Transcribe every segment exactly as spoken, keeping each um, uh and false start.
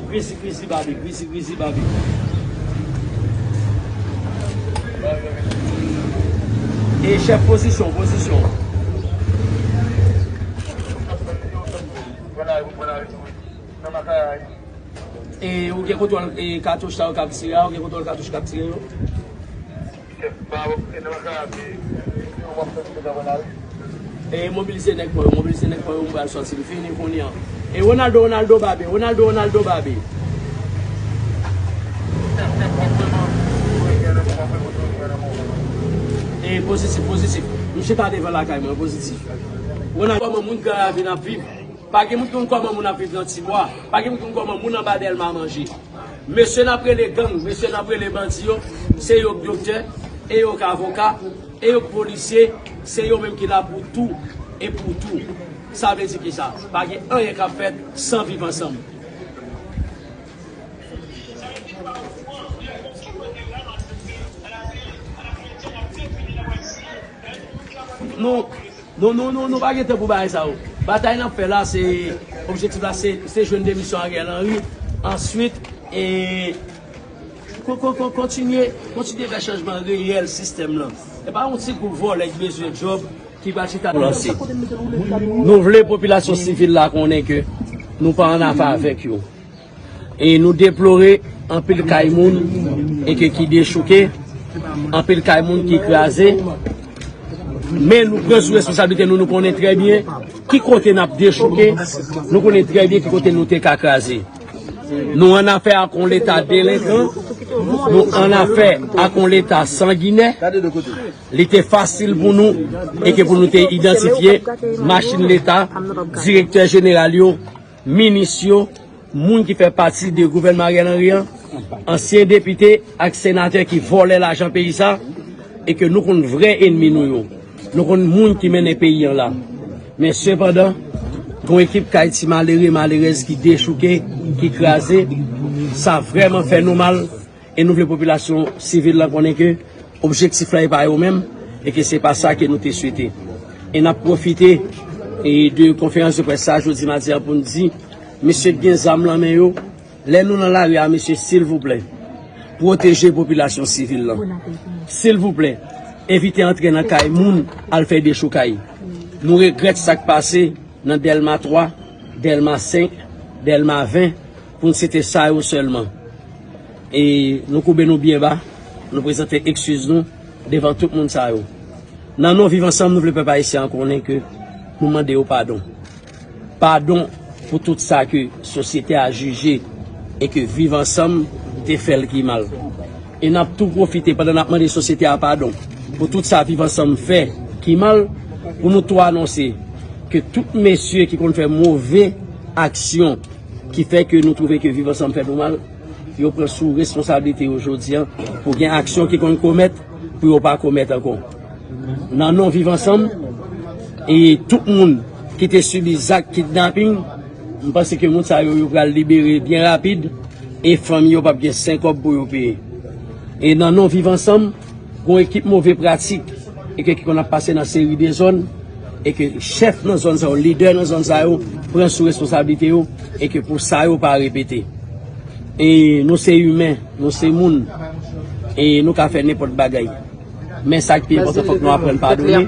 Grizi, grizi, babe, grizi, grizi, babe. E chèf, pozisyon, pozisyon. E ou gen kontwòl, e katouch sa yo k ap tire a, ou gen kontwòl katouch k ap tire yo? E mobilize nèg mwen yo, mobilize nèg mwen yo, m pral sòti, m fini kounye a. E Ronaldo, Ronaldo, babe, Ronaldo, Ronaldo, babe. E pozitif, pozitif. M chita devan lakay mwen, pozitif. Ronaldo, kòman moun Gran Ravin ap viv? Pa gen moun ki konn kòman moun ap viv nan Tibwa. Pa gen moun ki konn kòman moun anba Dèlma manje. Mesye n ap rele gang, mesye n ap rele bandi yo, se yo k doktè, e yo k avoka, e yo k polisye, se yo menm ki la pou tou e pou tou. Sa vle di kisa? Pa gen anyen k ap fèt san viv ansanm. Nou, nou, nou, nou, nou pa gen tan pou bagay sa yo. Batay n ap fè la, se, objektif la, se, se jwenn demisyon Ariel Henry. Answit, e, kon-, kon-, kon-, kontinye, kontinye fè chanjman reyèl sistèm lan. E pa yon ti gwoup vòlè ki bezwen djòb ki pral chita pou lanse. Nou vle popilasyon sivil la konnen ke nou pa an afè avèk yo. E nou deplore anpil kay moun e ke ki dechouke, anpil kay moun ki kraze. Men nou pran sou responsablite nou, nou konnen trè byen ki kote n ap dechouke, nou konnen trè byen ki kote nou te ka kraze. Nou an afè ak yon leta delenkan, nou an afè ak yon leta sanginè. Li te fasil pou nou e ke pou nou te idantifye machin leta, direktè jeneral yo, minis yo, moun ki fè pati de gouvènman Ariel Henry an, ansyen depite ak senatè ki vòlè lajan peyi sa, e ke nou konn vrè enmi nou yo. Nou konn moun ki mennen peyi an la. Men sepandan, gon ekip kay ti malere, malerèz ki dechouke, ki kraze, sa vrèman fè nou mal. E nou vle popilasyon sivil lan konnen ke objektif la e pa yo menm, e ke se pa sa ke nou te swete. E n ap pwofite e de konferans de près sa jodi madi a pou n di, mesye k gen zam lan men yo, lè nou nan lari a, mesye, silvouplè, pwoteje popilasyon sivil lan. Silvouplè, evite antre nan kay moun al fè dechoukay. Nou regrèt sa k pase nan Dèlma twa, Dèlma senk, Dèlma ven, pou n site sa yo sèlman. E nou koube nou byen ba, nou prezante ekskiz nou devan tout moun sa yo. Nan non Viv Ansanm, nou vle pèp ayisyen an konnen ke nou mande yo padon. Padon pou tout sa ke sosyete a jije e ke Viv Ansanm te fè l ki mal. E n ap tou pwofite, pandan n ap mande sosyete a padon pou tout sa Viv Ansanm fè ki mal, pou nou tou anonse ke tout mesye ki konn fè move aksyon ki fè ke nou twouve ke Viv Ansanm fè nou mal, yo pran sou responsablite yo jodi a pou gen aksyon ki konn komèt, pou yo pa komèt ankò. Nan non Viv Ansanm, e tout moun ki te sibi zak kidnaping, m panse ke moun sa yo, yo pral libere byen rapid, e fanmi yo p ap gen senk kòb pou yo peye. E nan non Viv Ansanm, gon ekip move pratik e ke ki konn ap pase nan seri de zòn, e ke chèf nan zòn sa yo, lidè nan zòn sa yo, pran sou responsablite yo, e ke pou sa yo pa repete. E nou se imen, nou se moun, e nou ka fè nenpòt bagay. Men sa k pi enpòtan, fòk nou aprann padone,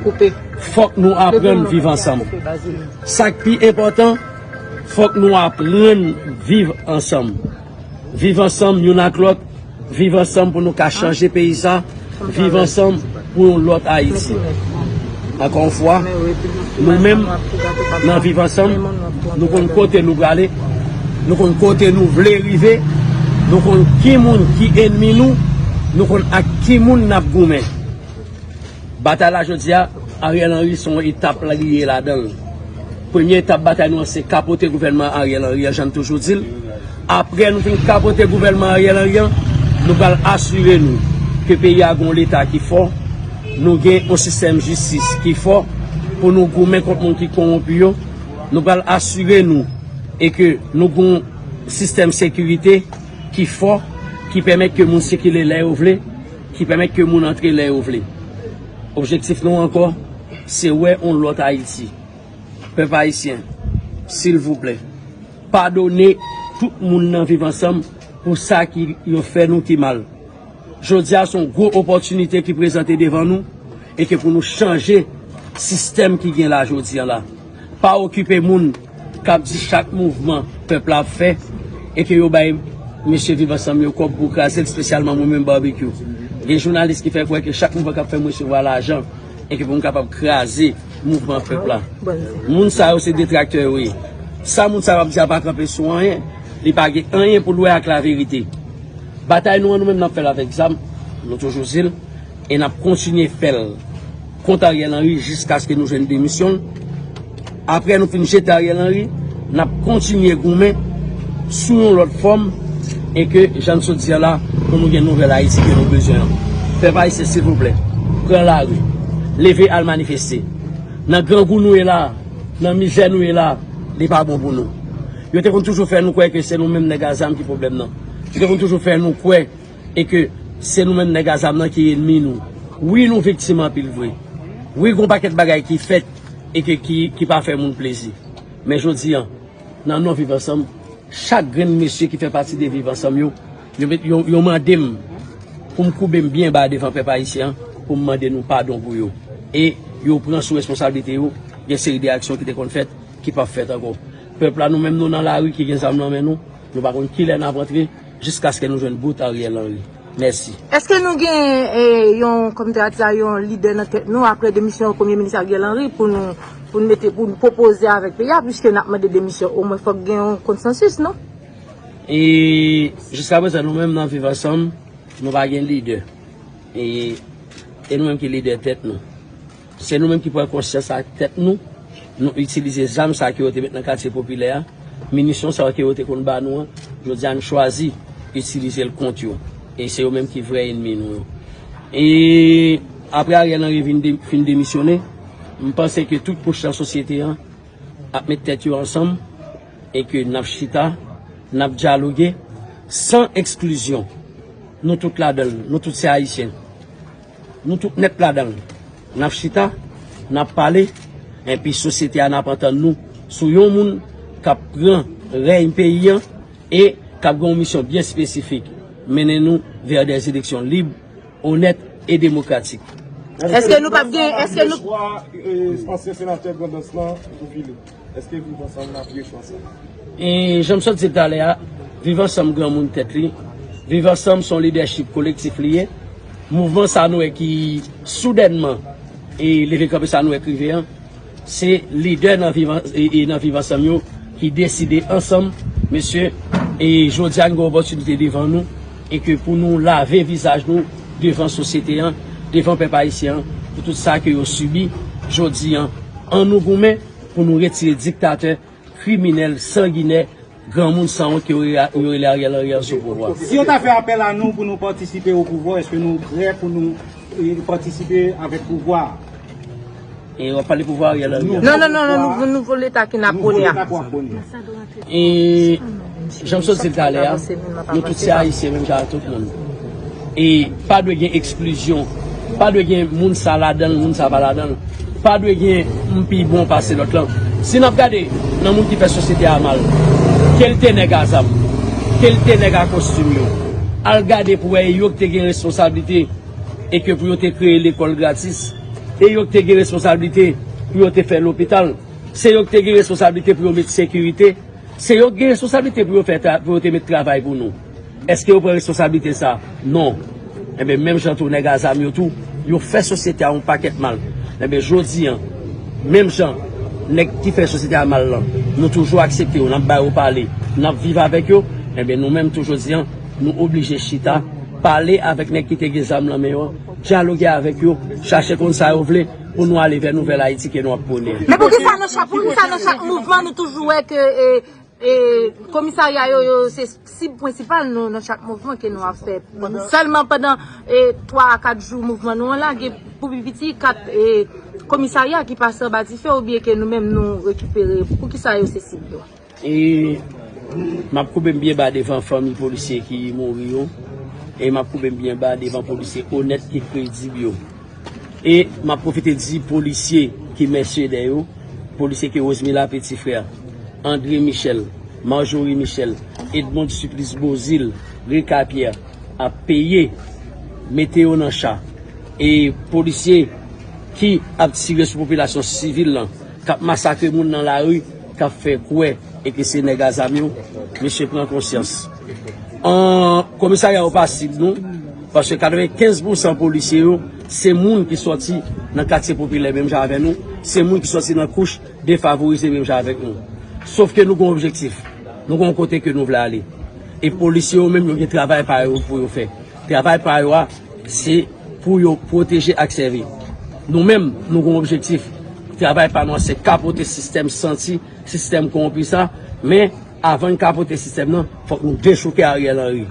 fòk nou aprann viv ansanm. Sa k pi enpòtan, fòk nou aprann viv ansanm. Viv ansanm youn ak lòt, viv ansanm pou nou ka chanje peyi sa, viv ansanm pou yon lòt Ayiti. Ankò yon fwa, nou menm, nan viv ansanm, nou konn kote nou prale, nou konn kote nou vle rive, nou konn ki moun ki enmi nou, nou konn ak ki moun n ap goumen. Batay la jodi a, Ariel Henry se yon etap la li ye ladan l. Premye etap batay nou an se kapote gouvènman Ariel Henry an, jan n toujou di l. Apre nou fin kapote gouvènman Ariel Henry an, nou pral asire nou ke peyi a gen yon leta ki fò, nou gen yon sistèm jistis ki fò pou nou goumen kont moun ki kowonpi yo. Nou pral asire nou e ke nou gen yon sistèm sekirite ki fò, ki pèmèt ke moun sikile lè yo vle, ki pèmèt ke moun antre lè yo vle. Objektif nou ankò, se wè yon lòt Ayiti. Pèp ayisyen, silvouplè, padone tout moun nan Viv Ansanm pou sa ki yo fè nou ki mal. Jodi a se yon gwo opòtinite ki prezante devan nou e ke pou nou chanje sistèm ki gen la jodi a la. Pa okipe moun k ap di chak mouvman pèp la ap fè e ke yo bay mesye Viv Ansanm yo kòb pou kraze l, espesyalman mwen menm Barbecue. Gen jounalis ki fè kwè ke chak mouvman k ap fè m resevwa lajan e ke pou m kapab kraze mouvman pèp la. Moun sa yo se detraktè yo ye. Sa moun sa yo ap di a pa kanpe sou anyen, li pa gen anyen pou l wè ak laverite. Batay nou an nou menm n ap fè l avèk zam, nou toujou di l, e n ap kontinye fè l kont Ariel Henry jiskaske nou jwenn demisyon l. Apre nou fin jete Ariel Henry, n ap kontinye goumen sou yon lòt fòm e ke jan n sot di a la pou nou gen nouvèl Ayiti ke nou bezwen an. Pèp ayisyen silvouplè, pran lari, leve al manifeste. Nan grangou nou ye la, nan mizè nou ye la, li pa bon pou nou. Yo te konn toujou fè nou kwè ke se nou menm nèg a zam ki pwoblèm nan. Yo te konn toujou fè nou kwè e ke se nou menm nèg a zam nan ki enmi nou. Wi, nou viktim anpil vre. Wi, gon pakèt bagay ki fèt e ke ki, ki pa fè moun plezi. Men jodi a, nan non Viv Ansanm, chak grenn mesye ki fè pati de Viv Ansanm yo, yo, met- yo, yo mande m pou m koube m byen ba devan pèp ayisyen an, pou m mande nou padon pou yo. E yo pran sou responsablite yo, gen seri de aksyon ki te konn fèt, ki p ap fèt ankò. Pèp la, nou menm, nou nan lari ki gen zam nan men nou, nou pa konn kilè n ap antre, jiskaske nou jwenn bout Ariel Henry. Mèsi. Èske nou gen, eh, yon, kòm te di a, yon lidè nan tèt nou apre demisyon Premye Minis Ariel Henry pou nou, pou nou mete, pou nou pwopoze avèk peyi a, piske n ap mande demisyon, omwen fòk gen yon konsansis, non? E jiska prezan, nou menm nan Viv Ansanm, nou pa gen lidè. E, e nou menm ki lidè tèt nou. Se nou menm ki pran konsyans ak tèt nou. Nou itilize zam sa ke yo te met nan katye popilè a, minisyon sa yo ke yo te konn ba nou an. Jodi a, nou chwazi itilize l kont yo. E se yo menm ki vrè enmi nou yo. E apre Ariel Henry vin de- fin demisyone, m panse ke tout kouch nan sosyete an ap met tèt yo ansanm e ke n ap chita, n ap dyaloge san eksklizyon. Nou tout ladan l, nou tout se Ayisyen. Nou tout nèt ladan l. N ap chita, n ap pale, enpi sosyete a n ap antann nou sou yon moun k ap pran rèy peyi an e k ap gen yon misyon byen espesifik, mennen nou vè dè eleksyon lib, onèt e demokratik. Èske nou p ap gen, èske nou Chwa, eh, ansyen senatè Grandans lan pou file? Èske Viv Ansanm nan apiye chwa sa? E jan m sot di l talè a, Viv Ansanm granmoun tèt li. Viv Ansanm se yon lidèchip kolektif li ye. Mouvman sa nou wè ki soudènman e leve kanpe sa nou wè k rive an, se lidè nan Viv An- e, e nan Viv Ansanm yo ki deside ansanm, mesye, e jodi a n gen opòtinite devan nou e ke pou nou lave vizaj nou devan sosyete an, devan pèp ayisyen an, pou tout sa ke yo sibi jodi an. An nou goumen pou nou retire diktatè, kriminèl, sanginè, granmoun sanwont ke yo re- yo rele Ariel Henry an sou pouvwa. Si yo ta fè apèl a nou pou nou patisipe o pouvwa, èske nou prè pou nou, eh, patisipe avèk pouvwa a? E w ap pale pouvwa Ariel Henry an? Non, non, non, non, nouvo, nouvo leta ki n ap pwone a. Nouvo leta k w ap pwone a. E jan m sot di l talè a, nou tout se Ayisyen menm jan ak tout moun. E pa dwe gen eksklizyon. Pa dwe gen moun sa ladan l, moun sa pa ladan l. Pa dwe gen m pi bon pase lòt lan. Si n ap gade nan moun ki fè sosyete a mal, kelte nèg a zam, kelte nèg a kostim yo, al gade pou wè e yo ki te gen responsablite e ke pou yo te kreye lekòl gratis, e yo ki te gen responsablite pou yo te fè lopital, se yo ki te gen responsablite pou yo met sekirite, se yo ki gen responsablite pou yo fè tra- pou yo te met travay pou nou. Èske yo pran responsablite sa? Non. Enben, menm jan tou nèg a zam yo tou, yo fè sosyete a yon pakèt mal. Enben, jodi an, menm jan nèg ki fè sosyete a mal lan, nou toujou aksepte yo, n ap ba yo pale, n ap viv avèk yo, enben, nou menm tou jodi an, nou oblije chita, pale avèk nèg ki te gen zam nan men yo, dyaloge avèk yo, chache konn sa yo vle, pou nou ale vè nouvèl Ayiti ke nou ap pwone. Men poukisa nan chak, poukisa nan chak mouvman nou toujou wè ke, e, e, komisarya yo, yo se sib prensipal nou nan chak mouvman ke nou ap fè? Sèlman pandan, e, twa a kat jou mouvman nou an la, gen pou pi piti kat, e, komisarya ki pase anba dife oubyen ke nou menm nou rekipere. Poukisa yo se sib yo? E m ap koube m byen ba devan fanmi polisye ki mouri yo. E m ap koube m byen ba devan polisye onèt ki kredib yo. E m ap pwofite di polisye ki mèsenè yo, polisye ke Rosemila Petit Frère, André Michel, Marjorie Michel, Edmonde Supplice Beauzile, Ricard Pierre ap peye, mete yo nan cha. E polisye ki ap tire sou popilasyon sivil lan, k ap masakre moun nan lari, k ap fè kwè e ke se nèg a zam yo, mesye pran konsyans. An, komisarya yo pa sib nou, paske katrevenkenz pousan polisye yo, se moun ki sòti nan katye popilè menm jan avè nou, se moun ki sòti nan kouch defavorize menm jan avèk nou. Sof ke nou gen objektif, nou gen yon kote ke nou vle ale. E polisye yo menm, yo gen travay pa yo pou yo fè. Travay pa yo a, se pou yo pwoteje ak sèvi. Nou menm, nou gen yon objektif. Travay pa nou a, se kapote sistèm santi, sistèm kowonpi sa, men avan n kapote sistèm nan, fòk nou dechouke Ariel Henry.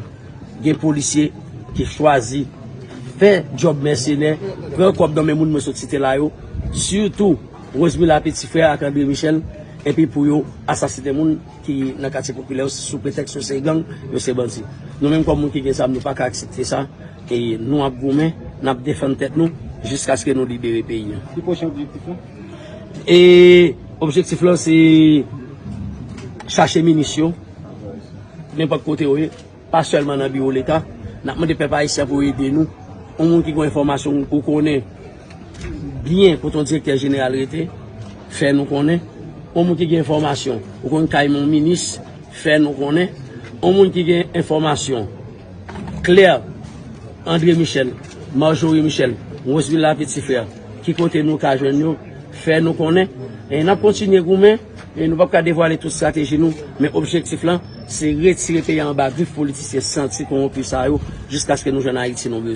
Gen polisye ki chwazi fè djòb mèsenè, pran kòb nan men moun mwen sot site la yo, sitou Rosemila Petit Frère ak André Michel, epi pou yo asasinen moun ki nan katye popilè yo sou pretèks yo se gang, yo se bandi. Nou menm kòm moun ki gen zam, nou pa ka aksepte sa. E nou ap goumen, n ap defann tèt nou jiskaske nou libere peyi an. Ki pwochen objektif lan? E objektif lan se chache minis yo, nenpòt kote yo ye, pa sèlman nan biwo Leta. N ap mande pèp ayisyen pou ede nou. Yon moun ki gen enfòmasyon ou konnen byen kote yon direktè jeneral rete, fè nou konnen. Yon moun ki gen enfòmasyon, ou konn kay yon minis, fè nou konnen. Yon moun ki gen enfòmasyon, Claire, André Michel, Marjorie Michel, Rosemila Petit Frère, ki kote nou ka jwenn yo, fè nou konnen. E n ap kontinye goumen, e nou p ap ka devwale tout estrateji nou, men objektif lan, se retire peyi a anba grif politisyen santi kowonpi sa yo, jiskaske nou jwenn Ayiti nou bezwen.